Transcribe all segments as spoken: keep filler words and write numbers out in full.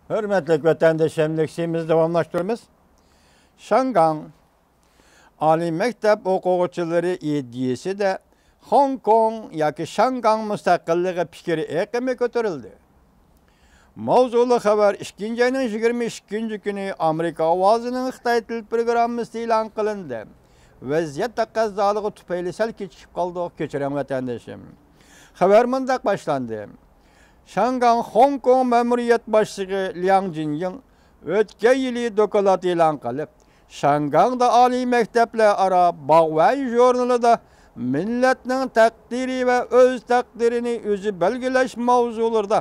ھۆرمەتلىك ۋەتەندىشىم، لېكسىيىمىزنى داۋاملاشتۇرىمىز. شياڭگاڭ ئالىي مەكتەپ ئوقۇغۇچىلىرى ئىدىيىسىدە خوڭكوڭ ياكى شياڭگاڭ مۇستەقىللىقى پىكىر ئېقىمى كۆتۈرۈلدى. ماۋزۇلۇق خەۋەر ئىككىنچى ئاينىڭ يىگىرمە ئىككىنچى كۈنى ئامېرىكا ئاۋازىنىڭ خىتاي تىل پروگراممىسىدا ئېلان قىلىندى. ۋەزىيەت تەقەززالىقى تۈپەيلى سەل كېچىكىپ قالدۇق، كەچۈرۈڭ ۋەتەندىشىم. خەۋەر مۇنداق باشلاندى. شياڭگاڭ خوڭكوڭ مەمۇرىيەت باشلىقى لياڭ جىنيىڭ ئۆتكەن يىلى دوكلات ئېلان قىلىپ، شياڭگاڭدا ئالىي مەكتەپلەر ئارا باغۋەن ژۇرنىلىدا مىللەتنىڭ تەقدىرى ۋە ئۆز تەقدىرىنى ئۆزى بەلگىلەش ماۋزۇلىرىدا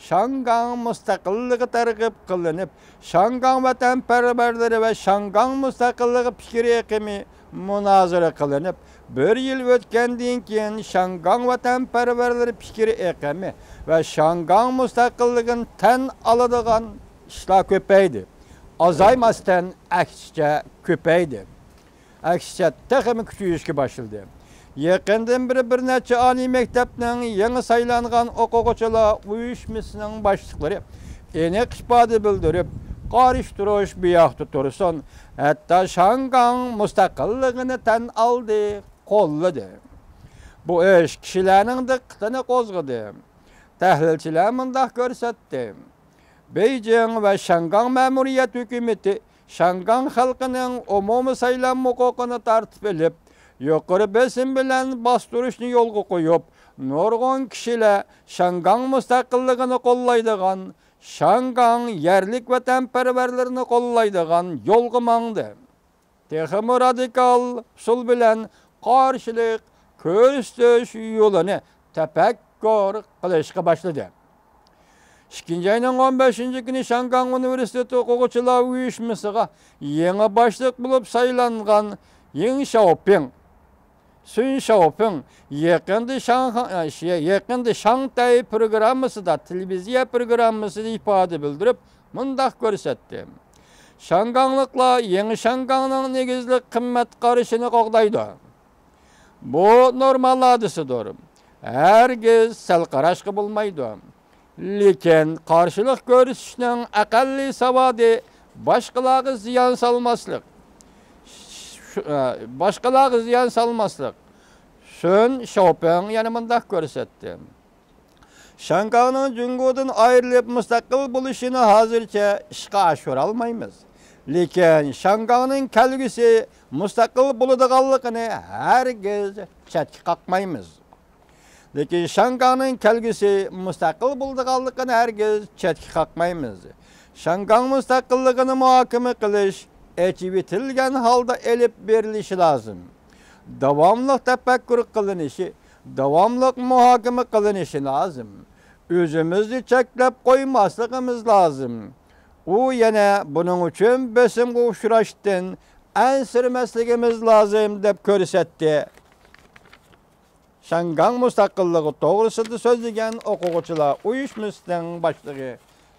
شياڭگاڭ مۇستەقىللىقى تەرغىب قىلىنىپ، شياڭگاڭ ۋەتەنپەرۋەرلىرى ۋە شياڭگاڭ مۇستەقىللىقى پىكرى ئېقىمى مۇنازىرە قىلىنىپ، بىر يىل ئۆتكەندىن كېيىن، شياڭگاڭ ۋەتەنپەرۋەرلىرى پىكرى ئېقىمى ۋە شياڭگاڭ مۇستەقىللىقىنى تەن ئالىدىغان ئىشلار كۆپەيدى. ئازايماستىن، ئەكسىچە كۆپەيدى. ئەكسىچە، تېخىمۇ كۈچىيىشكە باشلىدى. يېقىندىن بېرى بىر نەچچە ئالىي مەكتەپنىڭ يېڭى سايلانغان ئوقۇغۇچىلار ئۇيۇشمىسىنىڭ باشلىقلىرى ئېنىق ئىپادە بىلدۈرۈپ، قارشى تۇرۇش بۇ ياقتا تۇرسۇن، ھەتتا شياڭگاڭ مۇستەقىللىقىنى تەن ئالدى، قوللىدى. بۇ ئىش كىشىلەرنىڭ دىققىتىنى قوزغىدى. تەھلىلچىلەر مۇنداق كۆرسەتتى. بېيجىڭ ۋە شياڭگاڭ مەمۇرىيەت ھۆكۈمىتى شياڭگاڭ خەلقىنىڭ ئومۇمىي سايلام ھوقۇقىنى تارتىپ ئېلىپ، يۇقىرى بېسىم بىلەن باستۇرۇشنى يولغا قويۇپ، نۇرغۇن كىشىلەر شياڭگاڭ مۇستەقىللىقىنى قوللايدىغان، شياڭگاڭ يەرلىك ۋەتەنپەرۋەرلىرىنى قوللايدىغان يولغا ماڭدى. تېخىمۇ رادىكال ئۇسۇل بىلەن قارشىلىق كۆرسىتىش يولىنى تەپەككۇر قىلىشقا باشلىدى. ئىككىنچى ئاينىڭ ئون بەشىنچى كۈنى شياڭگاڭ ئۇنىۋېرسىتېتى ئوقۇغۇچىلار ئۇيۇشمىسىغا يېڭى باشلىق بولۇپ سايلانغان يىڭ شياۋپىڭ، سۈن شياۋپىڭ يېقىندا شاڭخا-، يېقىندا شاڭتەي پروگراممىسىدا، تېلېۋىزىيە پروگراممىسىدا ئىپادە بىلدۈرۈپ، مۇنداق كۆرسەتتى. شياڭگاڭلىقلار يېڭى شياڭگاڭنىڭ نېگىزلىك قىممەت قارىشىنى قوغدايدۇ. بۇ نورمال ھادىسىدۇر. ھەرگىز سەل قاراشقا بولمايدۇ. لېكىن قارشىلىق كۆرسىتىشنىڭ ئەقەللىي ساۋادى باشقىلارغا زىيان سالماسلىق. شۇ، ئە، باشقىلارغا زىيان سالماسلىق. سۈن شياۋپىڭ يەنە مۇنداق كۆرسەتتى. شياڭگاڭنىڭ جۇڭگودىن ئايرىلىپ مۇستەقىل بولۇشىنى ھازىرچە ئىشقا ئاشۇرالمايمىز. لېكىن شياڭگاڭنىڭ كەلگۈسى مۇستەقىل بولىدىغانلىقىنى ھەرگىز چەتكە قاقمايمىز. لېكىن شياڭگاڭنىڭ كەلگۈسى مۇستەقىل بولىدىغانلىقىنى ھەرگىز چەتكە قاقمايمىز. شياڭگاڭ مۇستەقىللىقىنى مۇھاكىمە قىلىش ئېچىۋېتىلگەن ھالدا ئېلىپ بېرىلىشى لازىم. داۋاملىق تەپەككۇر قىلىنىشى، داۋاملىق مۇھاكىمە قىلىنىشى لازىم. ئۆزىمىزنى چەكلەپ قويماسلىقىمىز لازىم. ئۇ يەنە بۇنىڭ ئۈچۈن بېسىمغا ئۇچراشتىن ئەنسىرىمەسلىكىمىز لازىم، دەپ كۆرسەتتى. شياڭگاڭ مۇستەقىللىقى توغرىسىدا سۆزلىگەن ئوقۇغۇچىلار ئۇيۇشمىسىنىڭ باشلىقى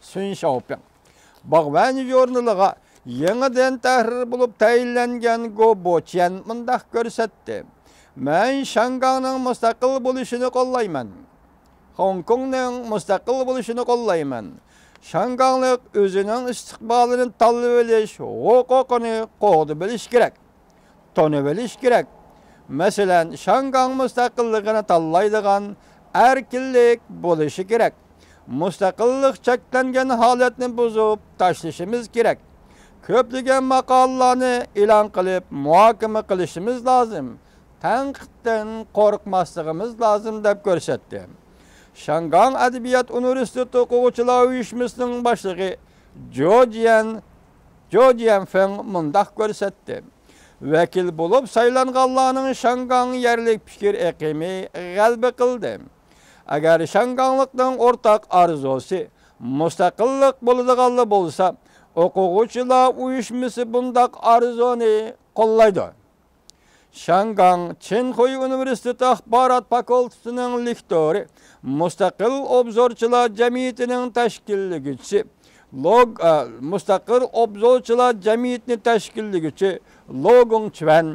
سۈن شياۋپىڭ باغۋەن ژۇرنىلىغا يېڭىدىن تەھرىر بولۇپ تەيىنلەنگەن گو بوچيەن مۇنداق كۆرسەتتى: مەن شياڭگاڭنىڭ مۇستەقىل بولۇشىنى قوللايمەن. خوڭكوڭنىڭ مۇستەقىل بولۇشىنى قوللايمەن. شياڭگاڭلىق ئۆزىنىڭ ئىستىقبالىنى تاللىۋېلىش ھوقۇقىنى قوغدىۋېلىشى كېرەك. تونۇۋېلىش كېرەك. مەسىلەن، شياڭگاڭ مۇستەقىللىقىنى تاللايدىغان ئەركىنلىك بولۇشى كېرەك. مۇستەقىللىق چەكلەنگەن ھالەتنى بۇزۇپ تاشلىشىمىز كېرەك. كۆپلىگەن ماقالىلارنى ئېلان قىلىپ مۇھاكىمە قىلىشىمىز لازىم. تەنقىدتىن قورقماسلىقىمىز لازىم، دەپ كۆرسەتتى. شياڭگاڭ ئەدەبىيات ئۇنىۋېرسىتېتى ئوقۇغۇچىلار ئۇيۇشمىسىنىڭ باشلىقى جو جيەن، جو جيەنفېڭ مۇنداق كۆرسەتتى: ۋەكىل بولۇپ سايلانغانلارنىڭ شياڭگاڭ يەرلىك پىكىر ئېقىمى غەلىبە قىلدى. ئەگەر شياڭگاڭلىقنىڭ ئورتاق ئارزۇسى مۇستەقىللىق بولىدىغانلا بولسا، ئوقۇغۇچىلار ئۇيۇشمىسى بۇنداق ئارزۇنى قوللايدۇ. شياڭگاڭ چىنخۇي ئۇنىۋېرسىتېتى ئاخبارات فاكۇلتېتىنىڭ لېكتورى، مۇستەقىل ئوبزورچىلار جەمئىيىتىنىڭ تەشكىللىگۈچىسى، لوگ-، ئە، مۇستەقىل ئوبزورچىلار جەمئىيىتىنى تەشكىللىگۈچى لو گۇڭچۈەن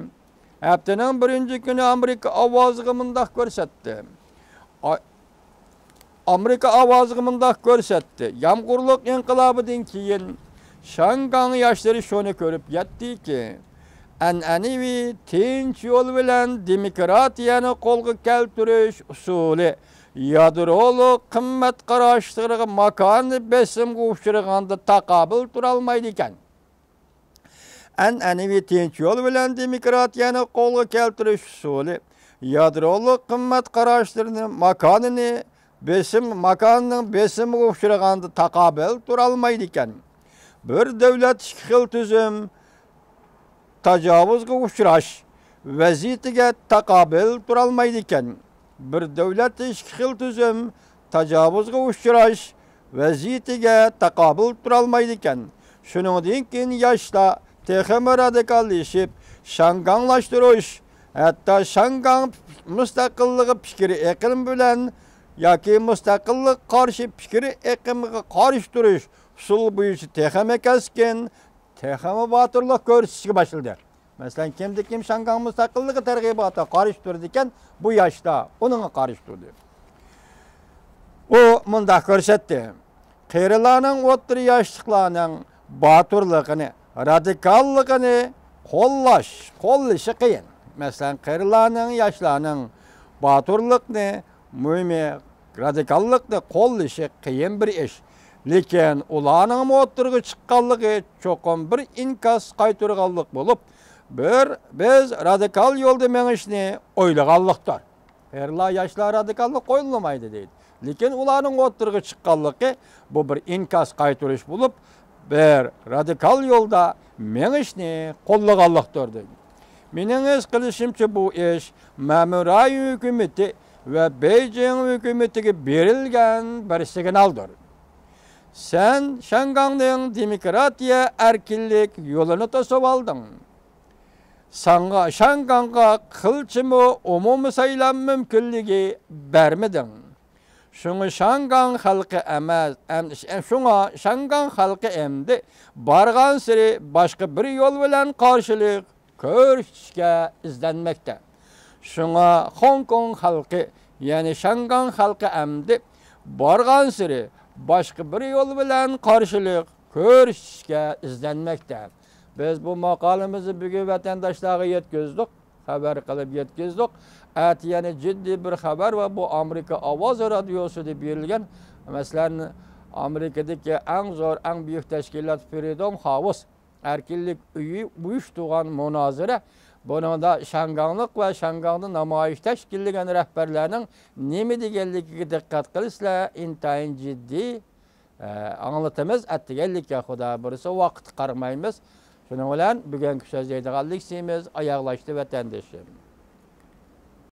ھەپتىنىڭ بىرىنچى كۈنى ئامېرىكا ئاۋازىغا مۇنداق كۆرسەتتى. ئا-، ئامېرىكا ئاۋازىغا مۇنداق كۆرسەتتى: يامغۇرلۇق ئىنقىلابىدىن كېيىن شياڭگاڭ ياشلىرى شۇنى كۆرۈپ يەتتىكى، ئەنئەنىۋى تىنچ يول بىلەن دېموكراتىيەنى قولغا كەلتۈرۈش ئۇسۇلى يادرولۇق قىممەت قاراشلىرىغا ماكانى بېسىمغا ئۇچرىغاندا تاقابىل تۇرالمايدىكەن. ئەنئەنىۋى تىنچ يول بىلەن دېموكراتىيەنى قولغا كەلتۈرۈش ئۇسۇلى يادرولۇق قىممەت قاراشلىرىنى ماكانىنى بېسىم، ماكاننىڭ بېسىمىغا ئۇچرىغاندا تاقابىل تۇرالمايدىكەن. بىر دۆلەت ئىككى خىل تۈزۈم تاجاۋۇزغا ئۇچراش ۋەزىيىتىگە تاقابىل تۇرالمايدىكەن. بىر دۆلەت ئىككى خىل تۈزۈم تاجاۋۇزغا ئۇچراش ۋەزىيىتىگە تاقابىل تۇرالمايدىكەن. شۇنىڭدىن كېيىن ياشلار تېخىمۇ رادىكاللىشىپ، شياڭگاڭلاشتۇرۇش، ھەتتا شياڭگاڭ مۇستەقىللىقى پىكرى ئېقىمى بىلەن ياكى مۇستەقىللىققا قارشى پىكرى ئېقىمىغا قارشى تۇرۇش ئۇسۇلى بويىچە تېخىمۇ كەسكىن، تېخىمۇ باتۇرلۇق كۆرسىتىشكە باشلىدى. مەسىلەن، كىمدە كىم شياڭگاڭ مۇستەقىللىقى تەرغىباتىغا قارشى تۇرىدىكەن، بۇ ياشلار ئۇنىڭغا قارشى تۇردى. ئۇ مۇنداق كۆرسەتتى: قېرىلارنىڭ، ئوتتۇرا ياشلىقلارنىڭ باتۇرلۇقىنى، رادىكاللىقىنى قوللاش، قوللىشى قىيىن. مەسىلەن، قېرىلارنىڭ، ياشلارنىڭ باتۇرلۇقنى، مۇھىمى رادىكاللىقنى قوللىشى قىيىن بىر ئىش. لېكىن ئۇلارنىڭمۇ ئوتتۇرىغا چىققانلىقى چوقۇم بىر ئىنكاس قايتۇرغانلىق بولۇپ، بىر، بىز رادىكال يولدا مېڭىشنى ئويلىغانلىقتۇر. قېرىلار، ياشلار رادىكاللىق قوللىمايدۇ دەيدۇ. لېكىن ئۇلارنىڭ ئوتتۇرىغا چىققانلىقى بۇ بىر ئىنكاس قايتۇرۇش بولۇپ، بىر رادىكال يولدا مېڭىشنى قوللىغانلىقتۇر دەيدۇ. مېنىڭ ھېس قىلىشىمچە، بۇ ئىش مەمۇرىي ھۆكۈمىتى ۋە بېيجىڭ ھۆكۈمىتىگە بېرىلگەن بىر سىگنالدۇر. سەن شياڭگاڭنىڭ دېموكراتىيە، ئەركىنلىك يولىنى توسۇۋالدىڭ. ساڭا، شياڭگاڭغا قىلچىمۇ ئومۇمىي سايلام مۇمكىنلىكى بەرمىدىڭ. شۇڭا شياڭگاڭ خەلقى ئەمەس، ئەم-، شۇڭا شياڭگاڭ خەلقى ئەمدى بارغانسېرى باشقا بىر يول بىلەن قارشىلىق كۆرسىتىشكە ئىزدەنمەكتە. شۇڭا خوڭكوڭ خەلقى، يەنى شياڭگاڭ خەلقى ئەمدى بارغانسېرى باشقا بىر يول بىلەن قارشىلىق كۆرسىتىشكە ئىزدەنمەكتە. بىز بۇ ماقالىمىزنى بۈگۈن ۋەتەنداشلارغا يەتكۈزدۇق، خەۋەر قىلىپ يەتكۈزدۇق. ئەتە يەنە جىددىي بىر خەۋەر بار، بۇ ئامېرىكا ئاۋازى رادىيوسىدا بېرىلگەن. مەسىلەن، ئامېرىكىدىكى ئەڭ زور، ئەڭ بۈيۈك تەشكىلات فرىدوم خاۋۇس، ئەركىنلىك ئۆيى، ئۇيۇشتۇرغان مۇنازىرە. بۇنىڭدا شياڭگاڭلىق ۋە شياڭگاڭدا نامايىش تەشكىللىگەن رەھبەرلەرنىڭ نېمە دېگەنلىكىگە دىققەت قىلسىلەر، ئىنتايىن جىددىي ئاڭلىتىمىز. ئەتىگەنلىككە خۇدا بۇيرۇسا ۋاقىت قارىمايمىز. شۇنىڭ بىلەن بۈگۈنكى سۆزلەيدىغان لېكسىيىمىز ئاياغلاشتى، ۋەتەندىشىم.